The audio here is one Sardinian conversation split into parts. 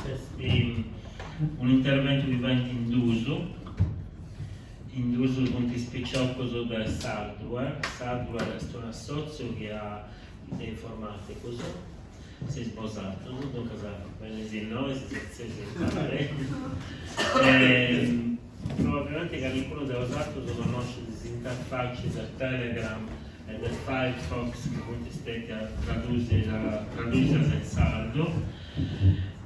Est un'interventu chi faint in duus, in duus funt is piciocus de Sardware, Sardware est un'assòtziu chi at de informaticus, seis bosatrus, duncas beneis innoi, si setzeis impari. Probabilmenti calincunu de bosatrus connoscit is interfacis de Telegram e de Firefox chi funt stètias tradùsias in sardu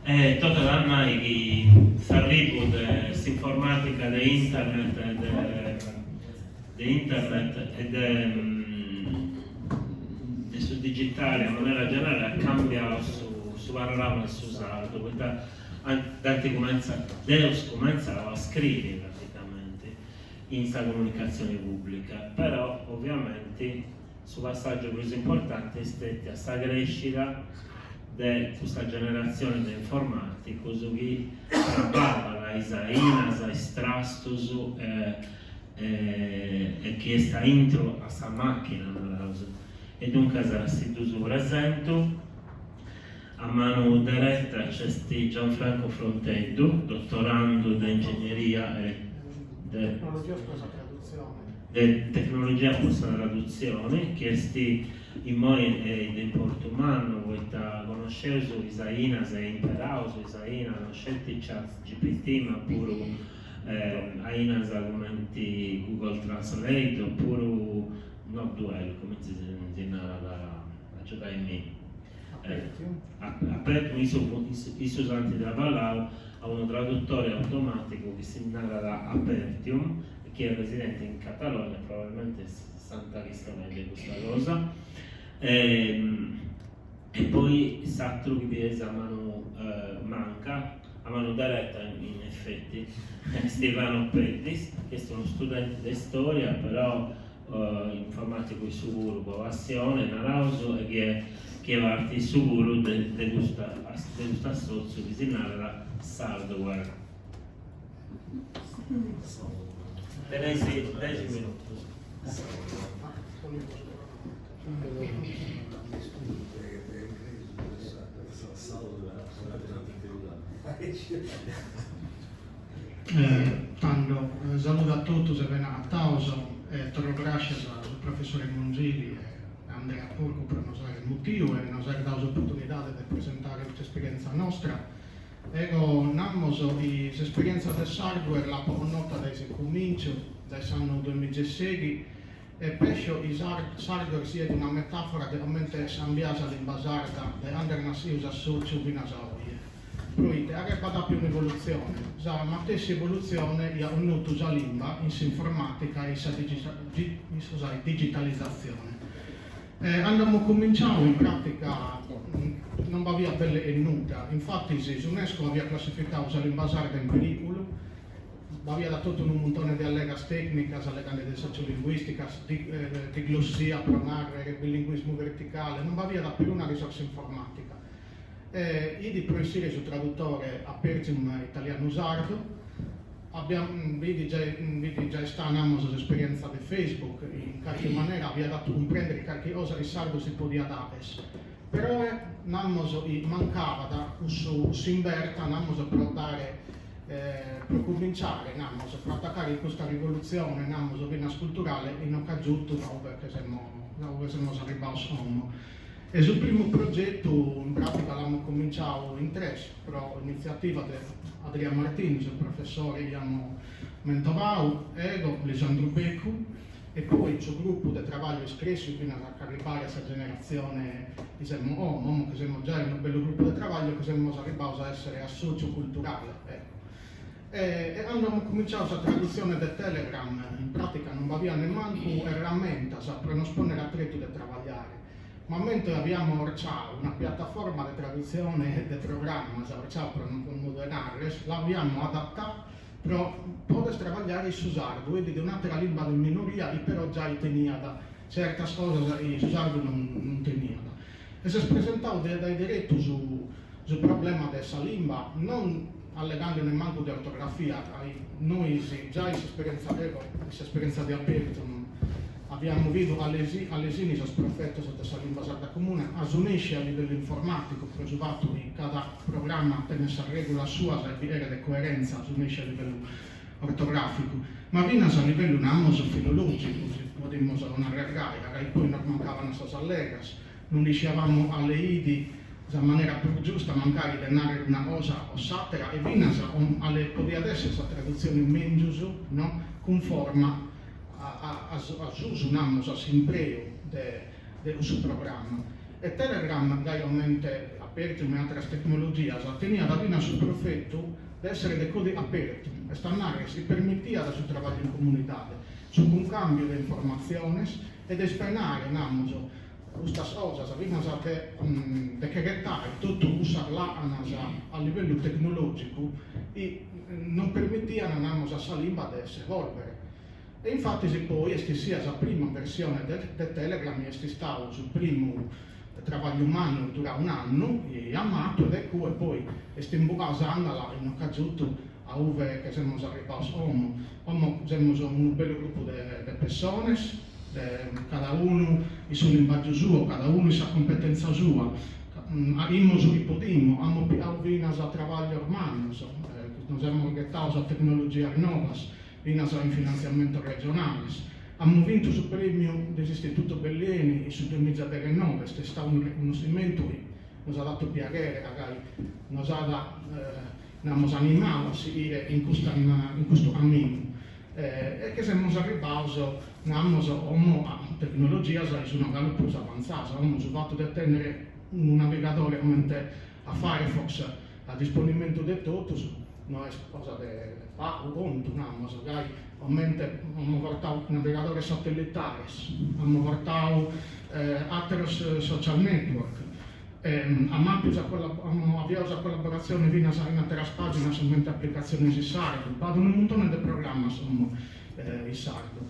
e tocat a nai chi s'arribu de s'informatica de internet e de internet e de de su digitali a manera generali at cambiau su panorama de su sardu poita dd'ant cumentzau, dd'eus cumentzau a scriri praticamenti in sa comunicatzioni pubblica, però oviamenti su passàgiu prus importanti est stètia sa crèscida de custa generatzioni de informaticus chi traballat is ainas, is trastus e chi est aintru a sa machina, naraus. E duncas si ddus presentu. A manu dereta nc'est Gianfranco Fronteddu, dotorandu de ingegneria e de de tecnologia po sa tradutzioni, chi est immoi de importu mannu poita connosceus is ainas e imperaus is ainas no sceti Chat GPT ma puru ainas cumenti Google Translate opuru no DeepL, cumenti si narat, agiudaimì. Apertium, issus ant traballau a unu tradutore automaticu chi si narat Apertium e chi est residenti in Catalogna, probabilmente s'ant a chistionai de custa cosa. E poi s'aturu chi bieis a manu manca, a manu dereta in effetti, est Ivano Peddis, chi est unu studenti de storia però informaticu issu puru po passione, naraus, e chi est chi est parti issu puru de de custa de custu assotziu chi si narat Sardware. Teneis dexi minutus. Tando, saludu a totus e bene agatados e torro gràscias a su professore Mongili e a Andrea Porcu pro nos àere mutiu e nos àere dadu s'oportunidade de presentare custa esperièntzia nostra. Ego namos chi s'esperièntzia de Sardware l'apo connota dae s'incumìnciu, dae s'annu duemigiaseighi, e pescio chi Sardware siet una metàfora de comente est cambiada sa limba sarda de cando est naschidu s'assòtziu finas a oje. Proite ca b'at àpiu un'evolutzione, sa matessi evolutzione chi at connotu sa limba in s'informàtica e in sa digitalizatzione. Cando amus cuminciadu in pràtica non b'aviat belle e nudda, infatis s'UNESCO aviat classificadu sa limba sarda in perìculu, b'aviat totu unu muntone de allegas tècnicas allegande de sociolinguìstica, diglossia pro nàrrere, bilinguismu verticale, non b'aviat peruna risorsa informàtica. E 'it pro essire su tradutore Apertium italianu-sardu, b'it giai b'it giai istada namos s'esperienza de Facebook, in carchi manera aviat datu cumprendere carchi cosa in sardu si podiat 'aer, peroe namos chi mancabat cussu cuss'imberta namos pro dare pro cuminciare namos pro atacare custa rivolutzione namos finas culturale chi nos ch'at giutu a ube che semus a ube semus arribados como. E su primu progetu in pràtica l'amus cuminciadu in tres, pro initziativa de Adrian Martini, su professore chi amus mentovadu, ego, Lisandru Beccu, e poi su grupu de traballu est crèssiu finas a ch'arribare a sa generatzione chi semus como, como che semus giai unu bellu grupu de traballu e che semus arribados a èssere assòtziu culturale, ecco. E cando amus cuminciadu sa tradutzione de Telegram, in pràtica non b'aviat nemmancu erramentas pro nos pònnere a tretu de trabagliare. M'ammento chi aviamus orciadu una piataforma de tradutzione de programmas, orciadu pro modu 'e narrer, l'aviamus adatada pro poder trabagliare in su sardu, 'it de un'àtera limba de minoria chi però giai teniat tzertas cosas chi su sardu non teniat. E s'est presentadu dae deretu su su problema de sa limba, non allegande nemmancu de ortografia, ca nois giai s'esperienza de s'esperienza de Apertium. Aviamus bidu cale sini sos profetos de sa Limba Sarda Comuna, a su nesci a livellu informàticu, pro su fatu chi cada programma tenet sas règulas suas e bi cheret coerèntzia, a su nesci a livellu ortogràficu, ma finas a livellu, namus, filològicu, si podimus narrer gai, ca gai poi nos mancaban sas allegas, non nd'isciavamus cale 'it sa manera prus giusta mancari de narrer una cosa o s'àtera e finas cale podiat esser sa tradutzione mengius, no, cunforma a s'usu, namus, a s'impreu de cussu programma. E Telegram, gai comente Apertium e àteras tecnologias, teniat finas su profetu de èssere de còdighe apertu, est a nàrrere si permitiat su traballu in comunidade, su cuncàmbiu de informatziones e de isprenare, namus, custas cosas, finas de de che ghetare totu cussas làcanas a livellu tecnològicu chi non permitian, namus, a sa limba de s'evòlvere. E infatis poi est essia sa prima versione de de Telegram est istau su primu trabagliu mannu durau un'annu chi an fatu e de cue poi est imbucau s'andala chi nos ch'at giutu a uve che semus arribaos como. Como semus unu bellu grupu de de pessones, de cada unu in su limbagiu suo, cada unu in sa competenza sua, faghimus su chi podimus, amus pigau finas trabaglios mannos, nos semus ghetaos a tecnologias novas, finas in finantziamentos regionales. Amus bintu su prèmiu de s'Istituto Bellieni in su duamiza deghennoe, est istadu unu reconnoschimentu chi nos at datu piaghere ca gai nos at namus animadu a sighire in custa in custu caminu e che semus arribados namus como a tecnologias chi sun galu prus avantzadas, como su fatu de tènnere unu navigadore comente a Firefox a disponimentu de totus no est cosa de pagu contu, namus, gai comente amus portadu navigadores satellitares, amus portadu àteros social network, amus amus aviadu sa collaboratzione finas in àteras pàginas comente aplicatziones in sardu, b'at unu muntone de programmas como in sardu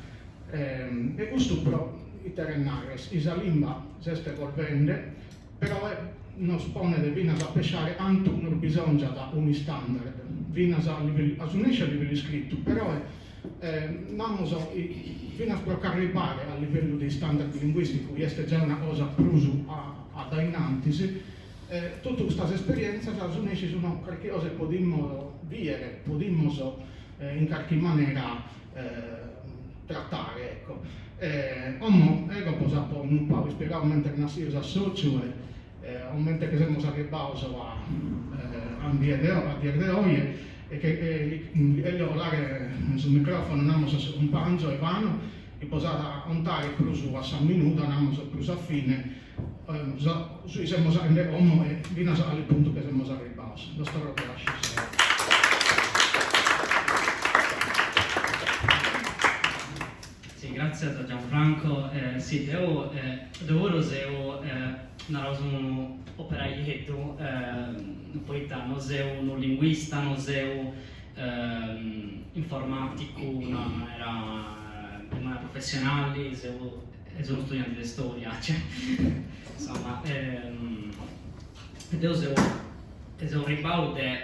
e custu pro ite cheret narrer, chi sa limba s'est evolvende Però nos ponet finas a pensare cantu nos bisòngiat un'istandard, finas a livellu, a su nessi a livellu iscritu, però namus finas pro ch'arribare a livellu de istandard linguìsticu, chi est giai una cosa prus a dae in antis, totu custas esperièntzias a su nessi sun carchi cosa chi podimus bìere, podimus in carchi manera tratare, ecco. Como ego bos apo unu pagu ispiegadu comente est naschidu s'assòtziu e comente che semus arribados a a die de a dies de oe e che li 'elio colare su micròfono namus a su cumpàngiu Ivano chi bos at a contare prus a sa minuda namus prus a fine su chi semus faghende como e finas a cale puntu che semus arribados. Bos torro gràscias. Si, gràtzias a Gianfranco. Si, deu deu puru seu, naraus unu operaieddu, poita no seu unu linguista, no seu informaticu in una manera in manera professionali, seu seu unu studianti de storia, cioè, insoma, deu seu seu arribau de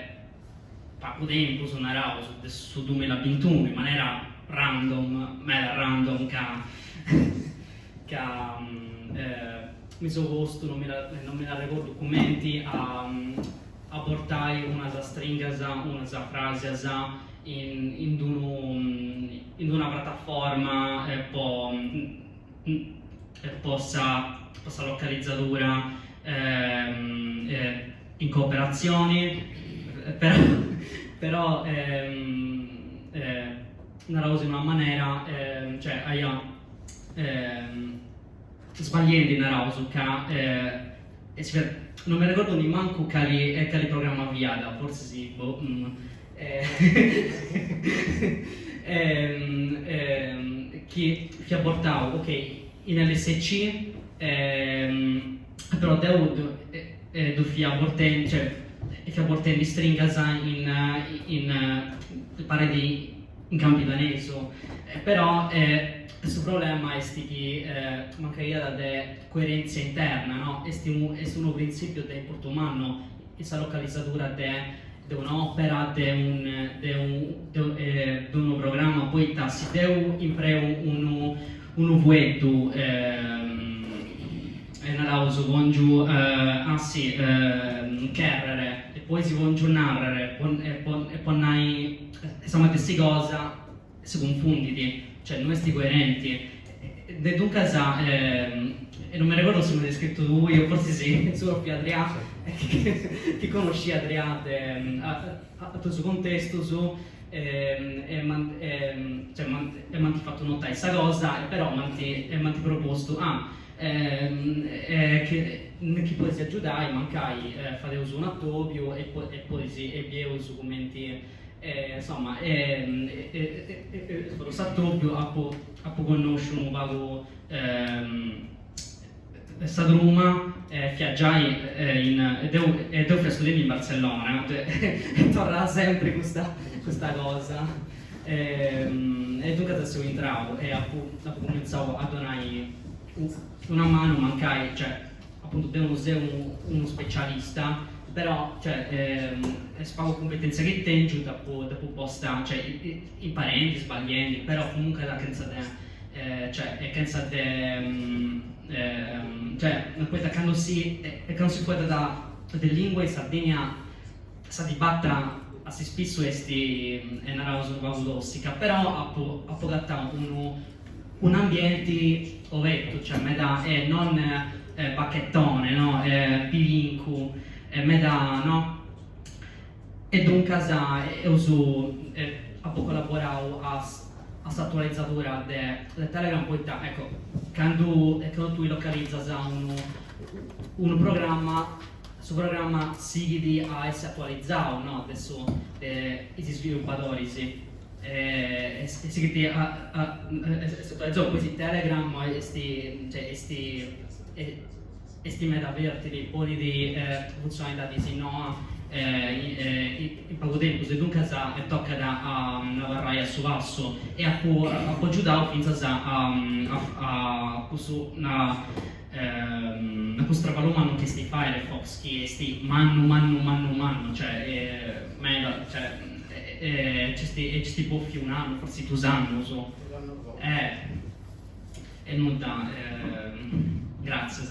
pagu tempus, naraus, de su dumillabintunu, in manera random, meda random, ca ca mi seu postu, non mi non mi dd'arregordu cumenti, a a bortai unas stringas, unas frasias in in d'unu in d'una prataforma po po sa po sa localizadura in cooperatzioni però però naraus in una manera cioè aia sballiendi naraus ca non mi arregordu nimancu cali cali programma fiat fortzis boh chi fia bortau ok in lsc però deu ddu fia bortendi cioè fia bortendi stringas in in paret in campidanesu però su problema est chi mancaiat de coerentzia interna no est unu est unu printzipiu de importu mannu in sa localizadura de de un'opera de un de un de unu programma poita si deu impreu unu. unu fueddu e naraus pòngiu ah si chèrrere e poi si pòngiu nàrrere e po nai sa matessi cosa si cunfundit, cioè no est coerenti e duncas e non mi arregordo si m'as scritu tui o fortzis su propriu Adrià chi connoscia Adrià de aterus contestus e m'ant cioè m'ant e m'ant fatu notai sa cosa e però m'ant e m'ant propostu ah chi podis agiudai mancai fadeus un'atobiu e e podis e bieus cumenti insoma eus fatu s'atobiu apu apu connosciu unu pagu Sa truma fiat giai in deu deu fia studiendi in Bartzellona e torrat sempri custa custa cosa e duncas seu intrau e apu apu cumentzau a donai una manu mancai cioè apuntu deu no seu unu specialista però cioè sa pagu cumpetenzia chi tengiu dd'apu dd'apu posta cioè imparendi sballiendi però comunque chentza de Cioè, e chentza de cioè, poita candu si e candu si fueddat de lingua in Sardigna sa dibata a s'ispissu est, naraus, unu pagu tossica, però apu apu agatau unu un'ambienti obertu, cioè meda e non bacchettone, no, pilincu, meda, no, E duncas eus apu collaborau a a s'atualizadura de de Telegram poita, ecco, candu candu tui localizas unu unu programma, su programma sighit a essi atualizau, no, de su de is isvilupadoris e sighit a a essi atualizau, poi si Telegram est cioè est Est meda fertili, ponit funtzionalidadis noas in pagu tempus e duncas tocat a abarrai a su passu e apu apu agiudau fintzas a a cussu a cussu traballu mannu chi est Firefox chi est mannu mannu mannu mannu, cioè meda, cioè nc'est nc'est bòfiu un'annu, fortzis dus annus E nudda, gràtzias.